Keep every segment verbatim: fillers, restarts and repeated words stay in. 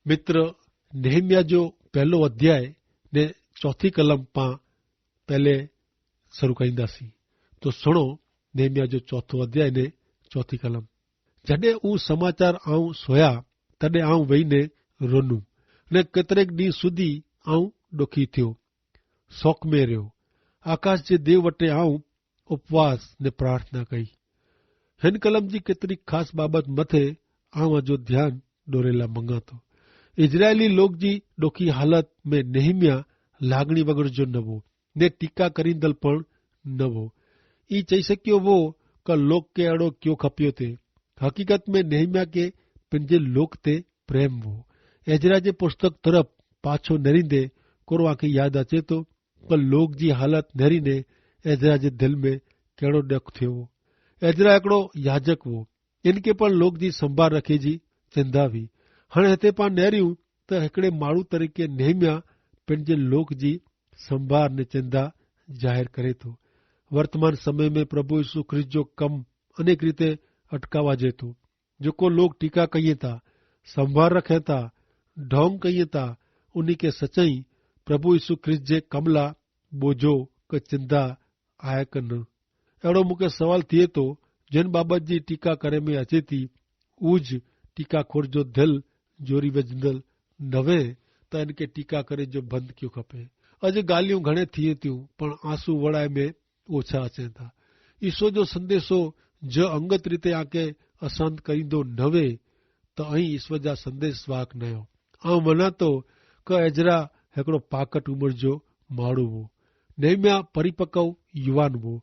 મિત્ર, નેહમિયા જો પહેલો અધ્યાય ને ચોથી કલમ પાં પહેલે શરૂ કહીંદા સી. તો સુણો, નેહમિયા જો ચોથો અધ્યાય ને ચોથી કલમ. જડે ઉં સમાચાર આઉં સોયા, તદે આઉં વહીને રોનું, ને કેતરેક દી સુધી આઉં ડોખી થયો, સોકમે રહ્યો. આકાશ જે દેવ વટે આઉં ઉપવાસ ને પ્રાર્થના કહી. હેન કલમ જી કેતરી ખાસ બાબત મતે આવાં જો ધ્યાન ડોરેલા મંગાતો. ઇઝરાયેલી લોક જી ડોખી હાલત મેં નેહમિયા લાગણી વગર જો નવો ને ટીકા કરીંદલ પણ નવો. ઈ ચહી શક્યો વો કે લોક કે એડો ક્યો ખપ્યો તે. હકીકત મેં નેહમિયા કે પન જે લોક તે પ્રેમ વો. એઝરા જે પુસ્તક તરફ પાછો નરીંદે કોરો આંખે યાદ અચેતો કે લોક જી હાલત નરીને એઝરા જે દિલ મેં કેડો ડખ થયો વો. એઝરા એકડો યાજક વો, એન કે પણ લોક જી સંભાર રખે જી ચિંદા વી. હણે હતે પાં નહર્યું તો હેકડ઼ે માણૂ તરીકે નેહમિયા પન જે લોક જી સંભાર ને ચિંદા જાહેર કરે તો. વર્તમાન સમય મેં પ્રભુ ઈસુ ખ્રિસ્ત જો કમ અનેક રીતે અટકાવા જેતો. જોકો લોક ટીકા કહિયે તા, સંભાર રખે તા, ઢોંગ કહિયે તા, ઉની કે સચાઈ પ્રભુ ઈસુ ખ્રિસ્ત જે કમલા બોજો કે ચિંદા આય કે ન? એડો મુકે સવાલ થિયે તો, જેન બાબત જી ટીકા કરે મેં અચેતી ઉજ ટીકાખોર જો ધલ જોરી વજંદલ નવે, તો એન કે ટીકા કરે જો ભંધ ક્યો ખપે? અજ ગાલિયું ઘણે થિયે તિયું પણ આંસુ વડાય મેં ઓછા અચેતા. ઈસવ જો સંદેશો જો અંગત રીતે આંકે અસાંત કરીંદો નવે, તો અહીં ઈસવ જા સંદેશ વાક નયો. આઉં મનાતો કે એજરા હેકડો પાકટ ઉમર જો માડૂ વો. નેહમિયા પરિપક્વ યુવાન વો.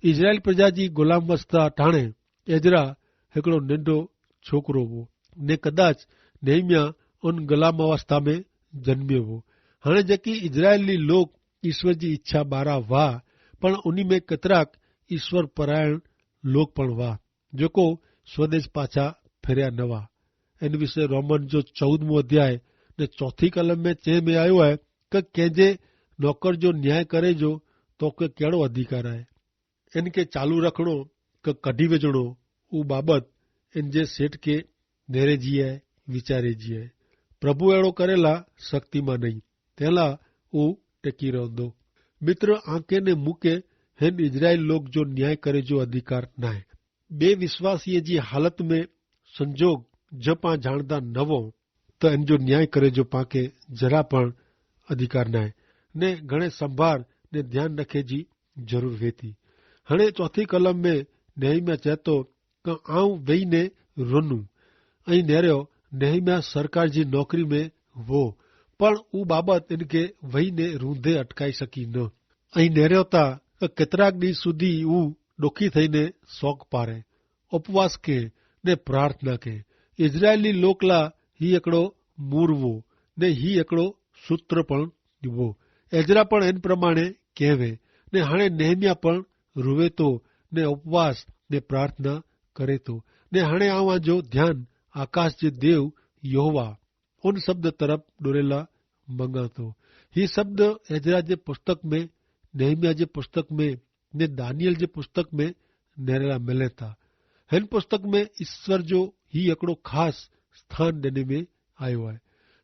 ઇઝરાયેલ પ્રજા જી ગુલામ વસ્તા ટાણે એજરા હેકડો નેંડો છોકરો વો. ને કદાચ નેહમિયા ઉન ગુલામ અવસ્થા મેં જન્મ્યો વો. હણે જેકી ઇઝરાયેલી લોક ઇશ્વર જી ઇચ્છા બારા વાહ, પણ ઉની મેં કતરાક ઇશ્વર પરાયણ લોક પણ વાહ, જોકો સ્વદેશ પાછા ફેર્યા નવા. એન વિશે રોમન જો ચૌદમો અધ્યાય ને ચોથી કલમ મેં ચે મેં આયો હૈ, કે કેંજે નોકર જો ન્યાય કરે જો તો કે કેડો અધિકાર હૈ? એન કે ચાલુ રખણો કે કઢ઼ી વેજણો? ઉ બાબત એન જે સેટ કે નેરે જી હૈ, વિચારે જી હૈ. પ્રભુ એડો કરેલા શક્તિમાં નહીં, તેલા ઉ ટેકી રહો દો. મિત્ર, આંકે ને મુકે હેન ઇઝરાયેલ લોક જો ન્યાય કરે જો અધિકાર નાય. બે વિશ્વાસીય જી હાલત મેં સંજોગ જો પાં જાણતા નવો, તો એન જો ન્યાય કરે જો પાંકે જરા પણ અધિકાર નાય, ને ઘણે સંભાર ને ધ્યાન રખે જી જરૂર વેતી. હણે ચોથી કલમ મેં નેહમિયા ચેતો કે આઉં વેઈ ને રોનું. અહીં નેર્યો નેહમિયા સરકાર જી નોકરી મેં વો, પણ ઉ બાબત એન કે વેઈ ને રૂંધે અટકાઈ શકી ન. અહીં નેર્યો તા કે કેતરાક દી સુધી ઉ ડોખી થઈ ને સોંક પારે, ઉપવાસ કે ને પ્રાર્થના કે. ઇઝરાયેલી લોકલા હી એકડો મૂર વો, ને હી એકડો સૂત્ર પણ વો. એજરા પણ એન પ્રમાણે કહેવે. ને હણે નેહમિયા પણ રુવેતો, ને ઉપવાસ ને પ્રાર્થના કરેતો. ને હણે આવા જો ધ્યાન આકાશ જે દેવ યહોવા ઉન શબ્દ તરફ ડોરેલા મંગાતો. હી શબ્દ એજરા જે પુસ્તક મેં, નેહમિયા જે પુસ્તક મેં, ને દાનિયેલ જે પુસ્તક મેં નેરેલા મિલે તા. હેન પુસ્તક મેં ઈસ્વર જો હી એકડો ખાસ સ્થાન દેને મેં આયો હૈ.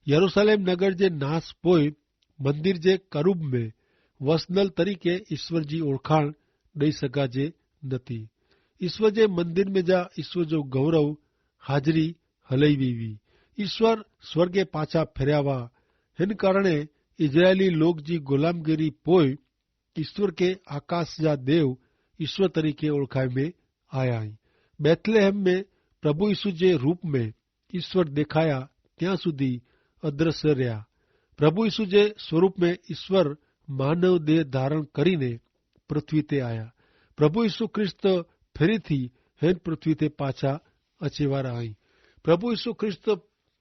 યરુસાલેમ નગર જે નાસ પોય મંદિર જે કરુબ મેં વસનલ તરીકે ઈસ્વર જી ઓળખાણ દઈ સકાજે નથી. ઈસ્વર જે મંદિર મેં જા ઈસ્વર જો ગૌરવ હાજરી હલઈ વી વી. ઈસ્વર સ્વર્ગે પાછા ફેર્યાવા. હેન કારણે ઇઝરાયેલી લોક જી ગુલામગીરી પોય ઈસ્વર કે આકાશ જા દેવ ઈસ્વર તરીકે ઓળખાઈ મેં આયા હૈં. બૈથલેહમ મેં પ્રભુ ઈસુ જે રૂપ મેં ઈસ્વર દેખાયા ત્યાં સુધી અદ્રશ્ય રહ્યા. પ્રભુ ઈસુ જે સ્વરૂપ મેં ઈસ્વર માનવ દેહ ધારણ કરીને પૃથ્વી તે આયા. પ્રભુ ઈસુ ખ્રિસ્ત ફેરી થી હેન પૃથ્વી તે પાછા અચેવારા હૈં. પ્રભુ ઈસુ ખ્રિસ્ત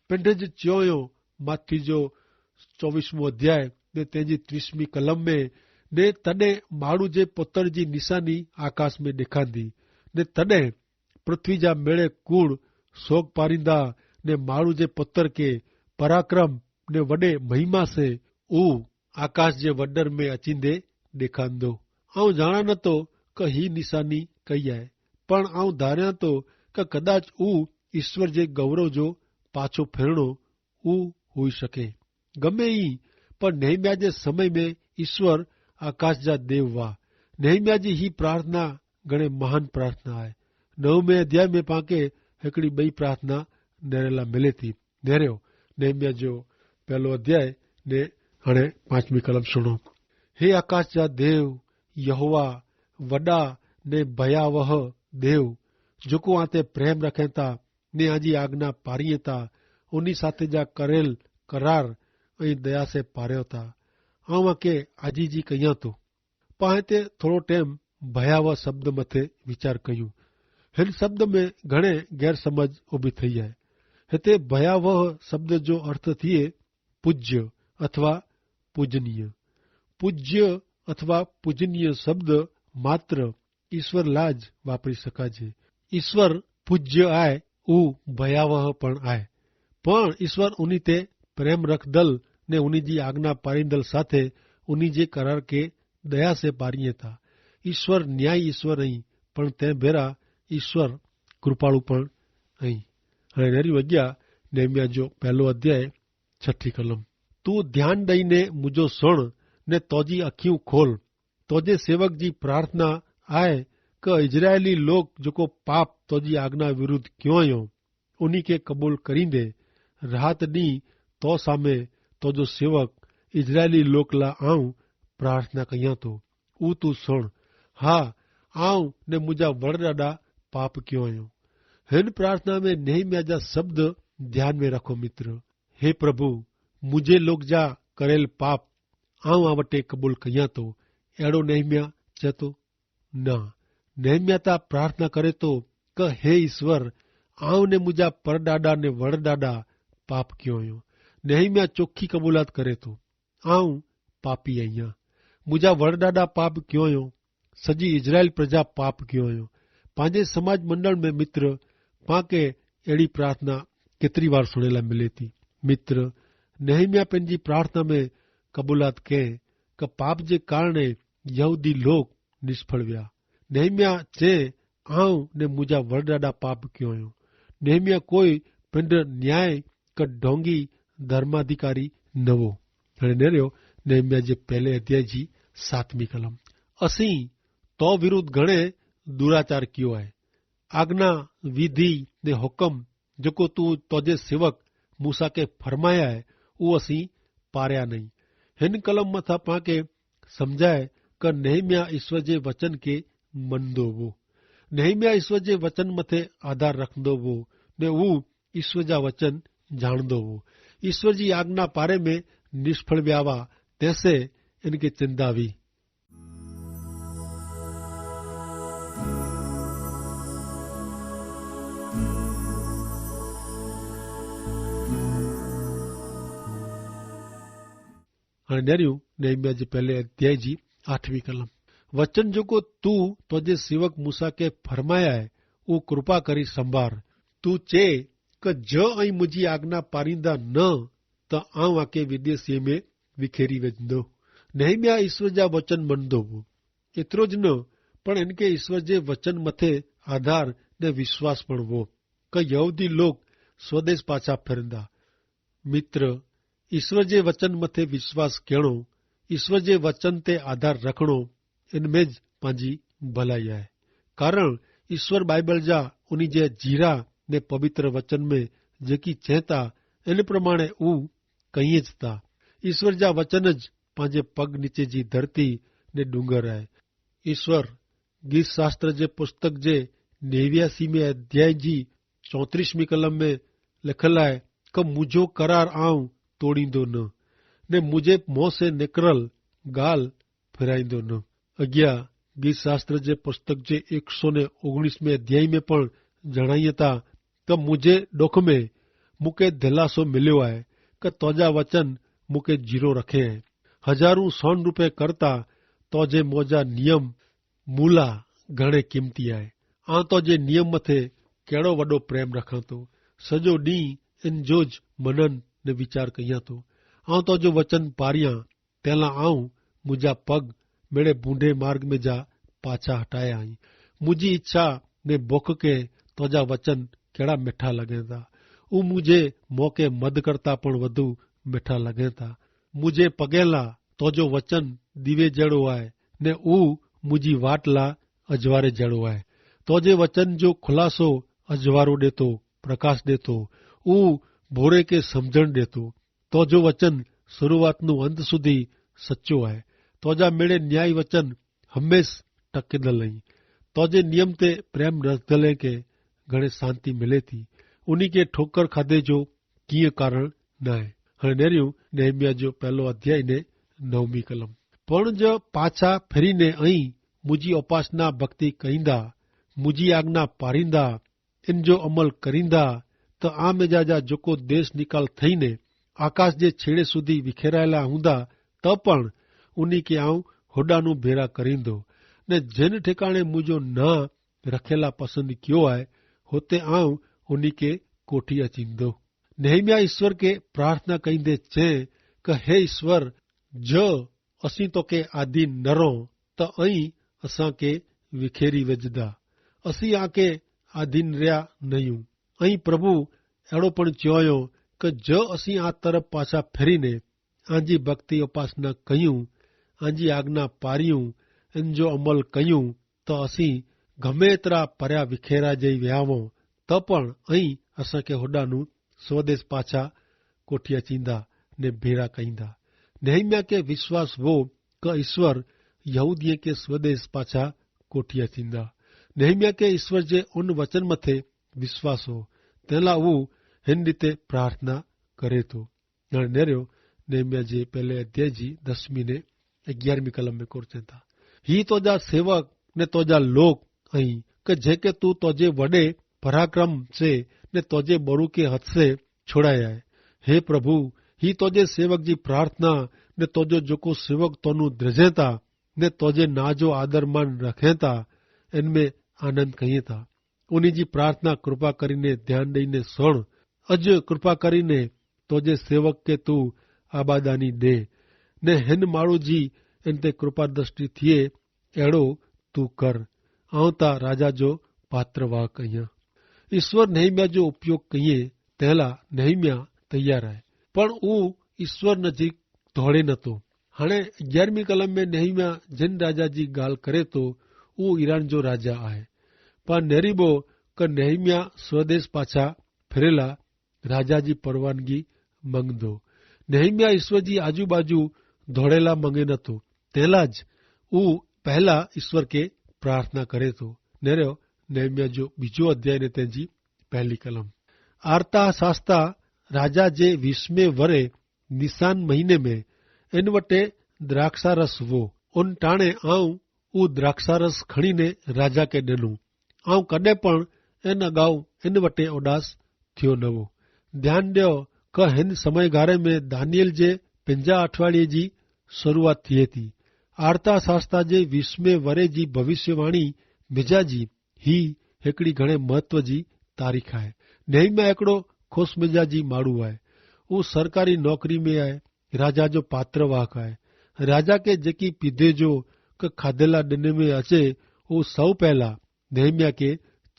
પેંધે જ ચ્યોંયો. માથી જો ચોવીસમો અધ્યાય ને તેની ત્રીસમી કલમ મેં, ને તને માણુ જે પોતર જી નિશાની આકાશ મેં દેખાંદી, ને તને પૃથ્વી જા મેળે કૂણ સોગ પારિંદા, ને માણુ જે પોતર કે પરાક્રમ ને વડે મહિમા સે ઉ આકાશ જે વડર મેં અચિંદે દેખાંદો. આઉં જાણા નતો કે હી નિશાની કઈ આય, પણ આઉં ધાર્યા તો કે કદાચ ઉ ઈસ્વર જે ગૌરવ જો પાછો ફેરણો ઉ હોઈ શકે. ગમે ઈ, પણ નહિમ્યા જે સમય મેં ઈસ્વર આકાશ જા દેવ વા. નહિમ્યા જી હી પ્રાર્થના ઘણે મહાન પ્રાર્થના આય. નવ મેં અધ્યાય મેં પાંકે હેકડી બઈ પ્રાર્થના નેરેલા મિલે થી. નેર્યો નહિમ્યા જો પહેલો અધ્યાય ને હણે પાંચમી કલમ સુણો. હે આકાશ જા દેવ, યહોવા, વડા ને ભયાવહ દેવ, જોકો આતે પ્રેમ રખેતા ને આજી આજ્ઞા પારિયેતા ઉની સાથે જા કરેલ કરાર અહીં દયા સે પાર્યો તા. આઉં આકે આજી જી કહિયા તો. પાંતે થોડો ટેમ ભયાવહ શબ્દ મતે વિચાર કહ્યું. હેન શબ્દ મેં ઘણે ગેરસમજ ઉભી થઈ હૈ. હેતે ભયાવહ શબ્દ જો અર્થ થિયે પૂજ્ય અથવા પૂજનીય. પૂજ્ય અથવા પૂજનીય શબ્દ માત્ર ઈસ્વર લા જ વાપરી શકાજે. ઈસ્વર પૂજ્ય આય ઉં ભયાવહ પણ આય. પણ ઈસ્વર ઉની તે પ્રેમ રખદલ ને ઉની જી આજ્ઞા પારીંદલ સાથે ઉની જે કરાર કે દયા સે પારીએ થા. ઈસ્વર ન્યાયી ઈસ્વર અહીં પણ તે ભેરા ઈસ્વર કૃપાળુ પણ અહીં. અને નેરી વગ્યા નેમિયા જો પહેલો અધ્યાય છઠી કલમ. તું ધ્યાન દઈને મુજો સણ ને તોજી અખિયું ખોલ. તોજે સેવક જી પ્રાર્થના આય કે ઇઝરાયેલી લોક જોકો પાપ તોજી આજ્ઞા વિરુદ્ધ ક્યોંયો ઉની કે કબૂલ કરીંદે. રાત દી તો સામે તોજો સેવક ઇઝરાયેલી લોક લા આઉં પ્રાર્થના કહિયા તો. ઉ તું સણ. હા, આઉં ને મુજા વરડાડા પાપ ક્યોંયો. હેન પ્રાર્થના મેં નેહમિયા જા શબ્દ ધ્યાન મેં રાખો મિત્ર. હે પ્રભુ, મુઝે લોગ જા કરેલ પાપ આઉં આવટે કબૂલ કહિયા તો. એડો નેહમિયા ચેતો? ના. નેહમિયા તા પ્રાર્થના કરે તો કે હે ઈસ્વર, આઉં ને મુઝે પરડાડા ને વરડાડા પાપ ક્યો અયો. નેહમિયા ચોખી કબૂલાત કરે તો આઉં પાપી અહિયા. મુઝે વરડાડા પાપ ક્યો અયો. સજી ઇઝરાયેલ પ્રજા પાપ ક્યો અયો. પાંજે સમાજ મંડળ મેં મિત્ર પાંકે એડી પ્રાર્થના કેતરી વાર સુણેલા મિલે થી. મિત્ર, નેહમિયા પેનજી પ્રાર્થના મેં કબૂલાત કહેં કે પાપ જે કારણે યહૂદી લોક નિષ્ફળ વ્યા. નેહમિયા ચે આઉં ને મુજા વરડાડા પાપ ક્યો અયો. નેહમિયા કોઈ પિંડ ન્યાય કે ઢોંગી ધર્માધિકારી નવો. અને નેર્યો નેહમિયા જે પહેલે અધ્યાય જી સાતમી કલમ. અસી તો વિરુદ્ધ ઘણે દુરાચાર ક્યો આય. આજ્ઞા, વિધિ ને હુકમ જેકો તું તોજે સેવક મૂસા કે ફરમાયા હૈ ઉ અસી પાર્યા નહીં. હેન કલમ મતા પાંકે સમઝાય કે નેહમિયા ઈસ્વર જે વચન કે મનદો વો. નેહમિયા ઈસ્વર જે વચન મતે આધાર રખંદો વો ને ઉ ઈસ્વર જા વચન જાણંદો વો. ઈસ્વર જી આજ્ઞા પારે મેં નિષ્ફળ વ્યાવા તેસે એન કે ચિંદા વી. અને નેર્યું નેહમિયા જે પહેલે અધ્યાય જી આઠમી કલમ. વચન જોકો તું તોજે સેવક મૂસા કે ફરમાયા હૈ ઉં કૃપા કરી સંભાર. તું ચે કે જો અહીં મુજી આજ્ઞા પારિંદા ન તો આઉં આકે વિદેશી મેં વિખેરી વેજંદો. નેહમિયા ઈસ્વર જા વચન મનદો વો. એતરો જ ન પણ એનકે ઈસ્વર જે વચન મતે આધાર ને વિશ્વાસ પણ વો. કે યહૂદી લોક સ્વદેશ પાછા ફેરંદા. મિત્ર, ઈસ્વર જે વચન મતે વિશ્વાસ કહેણો, ઈસ્વર જે વચન તે આધાર રખણો, એન મેં જ પાંજી ભલાઈ આય. કારણ ઈસ્વર બાઈબલ જા ઉની જે જીરા ને પવિત્ર વચન મેં જેકી ચેતા એન પ્રમાણે ઉં કહીં જ તા. ઈસ્વર જા વચન જ પાંજે પગ નીચે જી ધરતી ને ડુંગર આય. ઈસ્વર ગીત શાસ્ત્ર જે પુસ્તક જે નેવ્યાસી મેં અધ્યાય જી ચોત્રીસમી કલમ મેં લેખલ આય, કે મુઝે કરાર આઉં તોડીંદો ન ને મુઝે મોં સે નેકરલ ગાલ ફિરાઈંદો ન. અગિયા ગીત શાસ્ત્ર જે પુસ્તક જે એકસો ને ઓગણીસમે અધ્યાય મેં પણ જણાઈ હતા, કે મુઝે ડોખ મેં મુકે ધેલાસો મિલ્યો આય, કે તોજા વચન મુકે જીરો રખે આય. હજારો સોન રૂપે કરતા તોજે મોજા નિયમ મૂલા ઘણે કિંમતી આય. આંતો જે નિયમ મતે કેડો વડો પ્રેમ રખાંતો. સજો દી એન જો જ મનન ને વિચાર કહિયાંતો. આંતો જો વચન પારિયા તેલા આઉં મુજા પગ મેડે ભૂંડે માર્ગ મેં જા પાછા હટાયા હૈં. મુજી ઇચ્છા ને ભોખ કે તોજા વચન કેડા મેઠા લગેંદા. ઉહ મુઝે મોકે મધ કરતા પણ વધુ મેઠા લગે થા. મુઝે પગેલા તોજો વચન દિવે જેડો આય, ને ઉહ મુઝી વાટલા અજવારે જેડો આય. તોજે વચન જો ખુલાસો અજવારો દેતો, પ્રકાશ દેતો, ઉહ ભોરે કે સમઝણ દેતો. તોજો વચન શરૂઆતનું અંત સુધી સચો આય. તોજા મેળે ન્યાયી વચન હમેંશ ટકેદલ અહીં. તોજે નિયમ તે પ્રેમ રસદલે કે ઘણે શાંતિ મિલે થી. ઉની કે ઠોકર ખાધે જો કિયા કારણ નાય. હણે નેર્યું નહિમિયા જો પહેલો અધ્યાય ને નવમી કલમ. પણ જો પાછા ફેરી ને અહીં મુજી ઉપાસના ભક્તિ કહીંદા, મુજી આજ્ઞા પારીંદા, એન જો અમલ કરીંદા, તો આ મેજા જા જોકો દેશ નિકાલ થઈને આકાશ જે છેડે સુધી વિખેરાયેલા હુંદા, તો પણ ઉની કે આઉં હોડાનું ભેરા કરીંદો, ને જેન ઠેકાણે મુજો ના રખેલા પસંદ ક્યો આય, હોતે આઉં ઉની કે કોઠી અચીંદો. નહિમિયા ઈસ્વર કે પ્રાર્થના કહીંદે ચે, કે હે ઈસ્વર, જો અસી તો કે આધીન નરો, તો અહીં અસાં કે વિખેરી વજદા. અસી આકે આધીન રહ્યા નહિયું. અહીં પ્રભુ એડો પણ ચ્યોંયો, કે જો અસી આ તરફ પાછા ફેરી ને આજી ભક્તિ ઉપાસના કહ્યું, આજી આજ્ઞા પાર્યું, એન જો અમલ કહ્યું, તો અસી ગમે તરા પર્યા વિખેરા જઈ વ્યાવો, તો પણ અહીં અસાં કે હોડાનું સ્વદેશ પાછા કોઠિયા ચીંદા ને ભેરા કહીંદા. નહિમિયા કે વિશ્વાસ વો કે ઈસ્વર યહૂદિયે કે સ્વદેશ પાછા કોઠિયા ચીંદા. નહિમિયા કે ઈસ્વર જે ઉન વચન મતે વિશ્વાસ હો, તેલા ઉં હેન રીતે પ્રાર્થના કરે તો. નેર્યો નહિમિયા જે પહેલે અધ્યાય જી દસમી ને અગિયારમી કલમ મેં કોર ચેતા, હી તોજા સેવક ને તોજા લોક અહીં, કે જે કે તું તોજે વડે પરાક્રમ સે ને તોજે બરૂ કે હત સે છોડાયા હૈ. હે પ્રભુ, હી તોજે સેવક જી પ્રાર્થના, ને તોજો જોકો સેવક તોનું દ્રજેતા ને તોજે ના જો આદરમાન રખેતા, એન મેં આનંદ કહિયે તા. ઉની જી પ્રાર્થના કૃપા કરીને ધ્યાન દઈને સણ. અજ કૃપા કરીને તોજે સેવક કે તું આબાદાની દે, ને હેન માળુ જી એન તે કૃપા દ્રષ્ટિ થિયે, એડો તું કર. આવતા રાજા જો પાત્રવાહ કહિયા. ઈસ્વર નહિમિયા જો ઉપયોગ કહિયે, તેલા નહિમિયા તૈયાર આય. પણ ઉં ઈસ્વર નજીક ધોડે નતો. હણે અગિયારમી કલમ મેં નહિમિયા જેન રાજા જી ગાલ કરે તો, ઉં ઈરાન જો રાજા આય. પણ નેરીબો કે નહિમિયા સ્વદેશ પાછા ફેરેલા રાજા જી પરવાનગી મંગ દો. નહિમિયા ઈસ્વર જી આજુબાજુ ધોડેલા મંગે નતો. તેલા જ ઉં પહેલા ઈસ્વર કે પ્રાર્થના કરે તો. નેર્યો નહિમિયા જો બીજો અધ્યાય ને તેની પહેલી કલમ. આર્થા સાસ્તા રાજા જે વિશ્મે વરે નિસાન મહિને મેં એન વટે દ્રાક્ષારસ વો. ઉન ટાણે આઉં ઉં દ્રાક્ષારસ ખણીને રાજા કે ડેનું. આઉં કદે પણ એન અગાઉ એન વટે ઉડાસ થયો નવો. ધ્યાન દ્યો, કે હેન સમયગારે મેં દાનિયેલ જે પંજા અઠવાડિયે જી શરૂઆત થિયે થી. આર્થા સાસ્તા જે વિશ્મે વરે જી ભવિષ્યવાણી મેજા જી હી હેકડી ઘણે મહત્વ જી તારીખ આય. નહિમિયા એકડો ખુશ મેજા જી માડૂ આય. ઉં સરકારી નોકરી મેં આય. રાજા જો પાત્રવાહક આય. રાજા કે જેકી પીધે જો કે ખાધેલા ડેને મેં અચે, ઉં સૌ પહેલા નહિમિયા કે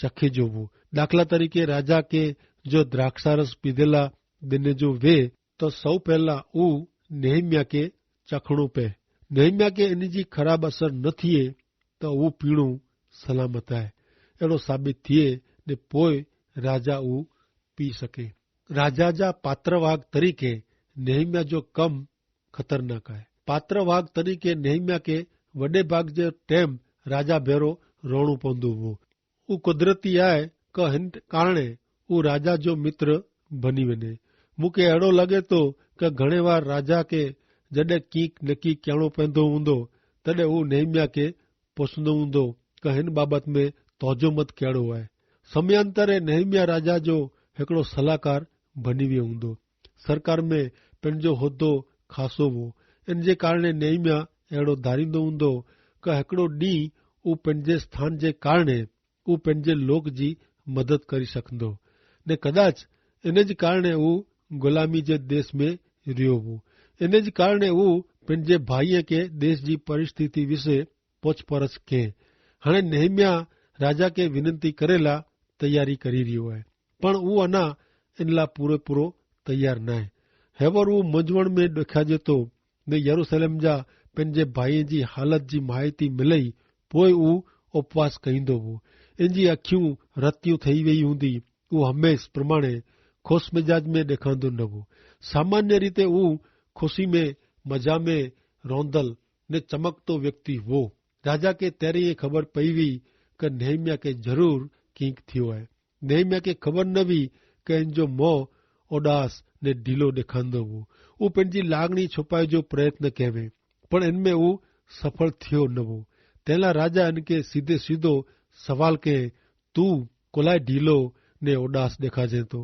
ચખે જો વો. દાખલા તરીકે રાજા કે જો દ્રાક્ષારસ પીધેલા ડેને જો વે, તો સૌ પહેલા ઉં નહિમિયા કે ચખણો પે. નહિમિયા કે એની જી ખરાબ અસર ન થિયે, તો ઉં પીણું સલામત આય. એડો સાબિત થિયે ને પોય રાજા ઉં પી સકે. રાજા જા પાત્રવાગ તરીકે નહિમિયા જો કમ ખતરનાક આય. પાત્રવાગ તરીકે નહિમિયા કે વડે ભાગ જે ટેમ રાજા ભેરો રોણું પોંદુ વો. ઉં કુદરતી આય કે હેન કારણે ઉં રાજા જો મિત્ર ભની વેને. મુકે એડો લગે તો કે ઘણે વાર રાજા કે જડે કીંક નકી કેણો પેંધો ઊંદો, તદે ઉં નહિમિયા કે પોસંદો ઊંદો કે હેન બાબત મેં તોજો મત કેડો આય. સમયાંતરે નહિમિયા રાજા જો હેકડો સલાહકાર ભની વ્યો ઊંદો. સરકાર મેં પેનજો હોદો ખાસો વો. એન જે કારણે નહિમિયા એડો ધારીંદો ઊંદો કે હેકડો દી ઉં પેનજે સ્થાન જે કારણે ઉં પેનજે લોક જી મદદ કરી સકંદો. ને કદાચ એન જ કારણે ઉં ગુલામી જે દેશ મેં રહ્યો વો. એન જ કારણે ઉં પેનજે ભાઈએ કે દેશ જી પરિસ્થિતિ વિશે પોછપરછ કે. હણે નહિમિયા રાજા કે વિનંતી કરેલા તૈયારી કરી રહ્યો હૈ. પણ ઉં અના એનલા પૂરે પૂરો તૈયાર નાય. હેવર ઉં મંજવણ મેં દેખાજે તો ને યરુસલેમ જા પેનજે ભાઈએ જી હાલત જી માહિતી મિલઈ પોય ઉં ઉપવાસ કહીંદો વો. એનજી અખ્યું રત્યું થઈ વઈ હુંદી. ઉં હમેંશ પ્રમાણે ખુશ મિજાજ મેં દેખાંદો નવો. સામાન્ય રીતે ઉં ખુશી મેં મજા મેં રોંધલ ને ચમકતો વ્યક્તિ વો. રાજા કે તેરી એ ખબર પઈ વી કે નેહમિયા કે જરૂર કિંક થિયો હૈ. નેહમિયા કે ખબર નવી કે એન જો મોં ઉડાસ ને ઢીલો દેખાંદો વો. ઉપને જી લાગણી છુપાઈ જો પ્રયત્ન કહેવે પણ એન મેં ઉં સફળ થિયો નવો. તેલા રાજા એન કે સીધે સીધો સવાલ કહેં, તું કોલાઈ ઢીલો ને ઉડાસ દેખાજે તો?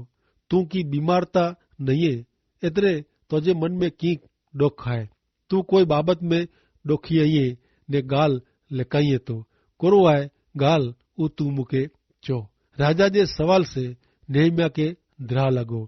તું કી બીમારતા નહિયે? એતરે તોજે મન મેં કિંક ડોખ હાય? તું કોઈ બાબત મેં ડોખી અઇયે ને ગાલ લેકાઇયે તો? કોરો આય ગાલ ઉતું મુકે? ચો રાજા જે સવાલ સે નેહમિયા કે દ્રાહ લગો.